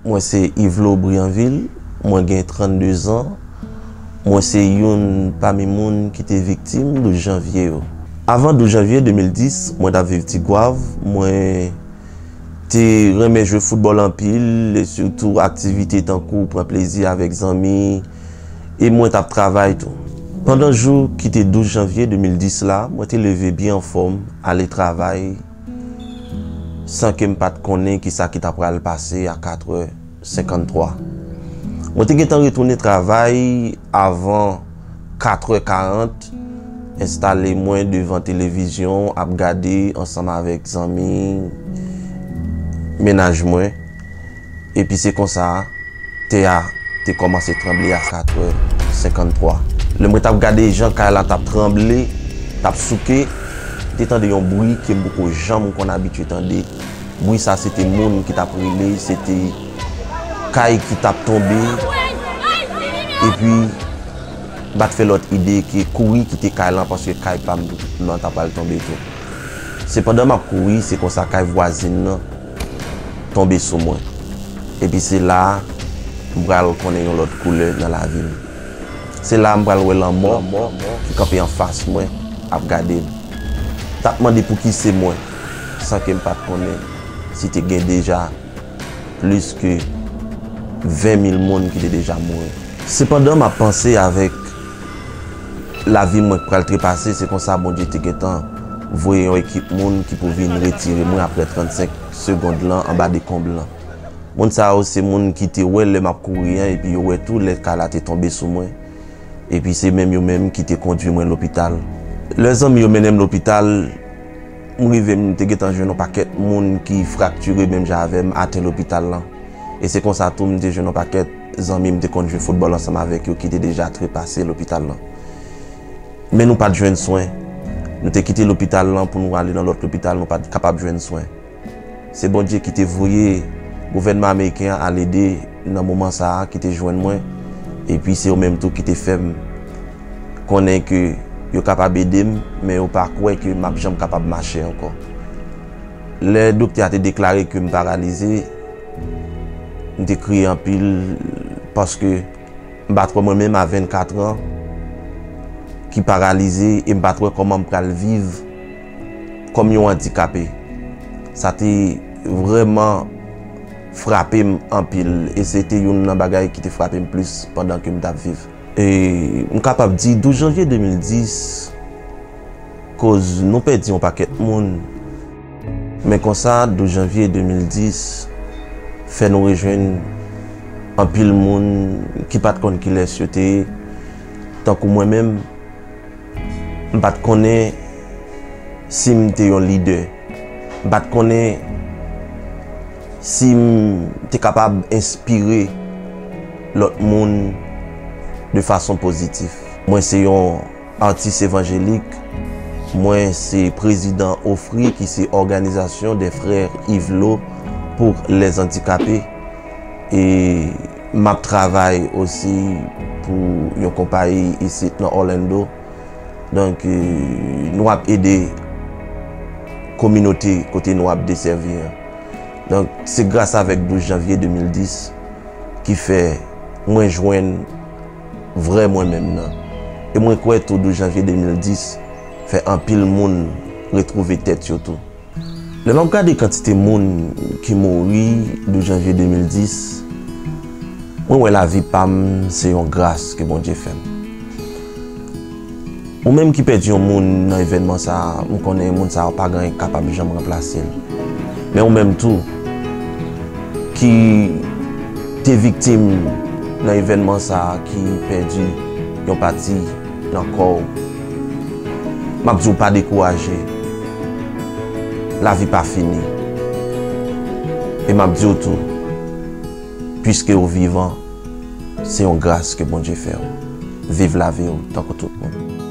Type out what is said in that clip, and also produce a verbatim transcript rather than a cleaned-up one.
Mwen se Yvelo Brianvil, mwen gen trannde zan. Mwen se youn pami moun ki te viktim douz janvye yo. Avan douz janvye de mil dis, mwen t ap viv Tigwav. Mwen te renmen jwe foutbòl anpil, e sitou aktivite tankou pran plezi avèk zanmi, e mwen t ap travay tou. Pandan jou ki te douz janvye de mil dis la, mwen te leve byen anfòm, ale travay, san ke m pa t konnen kisa ki ta pral pase a katrè senkantwa. Mwen te gentan retounen travay avan katrè karant, enstale mwen devan televizyon, ap gade ansanm avèk zanmi, mennaj mwen. Epi se konsa, tè a te kòmanse tranble a katrè senkantwa. Lè mwen t ap gade jan kay la t ap tranble, t ap souke, m te tande yon bri ke m poko janm konn abitye tande. Bri sa se te moun ki t ap rele, se te kay ki t ap tonbe. Epi, m pa t fè lòt ide ke kouri kite kay lan, paske kay pa m nan ta pral tonbe tou. Sepandan m ap kouri, se konsa kay vwazin nan tonbe sou mwen. Epi se la a, m pral konnen yon lòt koulè nan lavi m. Se la a m pral wè lanmò ki kanpe anfas mwen, ap gade m. T ap mande pouki se mwen, san ke m pa t konnen si te gen deja plis ke ven mil moun ki te deja mouri. Sepandan, m ap panse avèk lavi mwen k pral trepase, se konsa Bondye te gentan voye yon ekip moun ki pou vin retire mwen apre trannsenk segond lan anba dekonb lan. Moun sa yo se moun ki te wè lè m ap kouri an, epi yo wè tou lè kay la te tonbe sou mwen. Epi se menm yo menm ki te kondui mwen lopital. Lè zanmi yo mennen m lopital, m rive, m te gentan jwenn yon pakèt moun ki fraktire menm jan avè m atè lopital lan. E se konsa tou m te jwenn yon pakèt zanmi m te konn jwe foutbòl ansanm avèk yo ki te deja trepase lopital lan. Men nou pa t jwenn swen. Nou te kite lopital lan pou nou ale nan lòt lopital, nou pa t kapab jwenn swen. Se Bondye ki te voye gouvènman ameriken an al ede nan moman sa a, ki te jwenn mwen. Epi se yo menm tou ki te fè m konnen ke yo kapab ede m, men yo pa kwè ke m ap janm kapab mache ankò. Lè doktè a te deklare ke m paralize, m te kriye anpil, paske m pa t wè mwen menm a vennkat an ki paralize, e m pa t wè kòman m pral viv kòm yon andikape. Sa te vrèman frape m anpil, e se te youn nan bagay ki te frape m plis pandan ke m t ap viv. E m kapab di douz janvye de mil dis koz nou pèdi yon pakèt moun. Men konsa, douz janvye de mil dis fè nou rejwenn anpil moun ki pa t konn kilès yo te ye. Tankou mwen menm, m pa t konnen si m te yon lidè. M pa t konnen si m te kapab enspire lòt moun de fason pozitif. Mwen se yon atis evanjelik. Mwen se prezidan OFRI, ki se Organisation des Frères Yvelo pour les Handicapés. E m ap travay osi pou yon konpayi isit nan Orlando. Donk, e, nou ap ede kominote kote nou ap desèvi an. Donk, se gras avèk douz janvye de mil dis ki fè mwen jwenn vrè mwen menm nan. E mwen kwè tou douz janvye de mil dis fè anpil moun retwouve tèt yo tou. Lè m ap gade kantite moun ki mouri douz janvye de mil dis, mwen wè lavi pa m se yon gras ke Bondye fè m. Ou menm ki pèdi yon moun nan evènman sa a, m konnen moun sa a pa gen anyen k kapab janm ranplase l. Men ou menm tou, ki te viktim nan evènman sa a, ki pèdi yon pati nan kò w, m ap di w pa dekouraje. Lavi pa fini. E m ap di w tou, piske w vivan, se yon gras ke Bondye fè w. Viv lavi w tankou tout moun.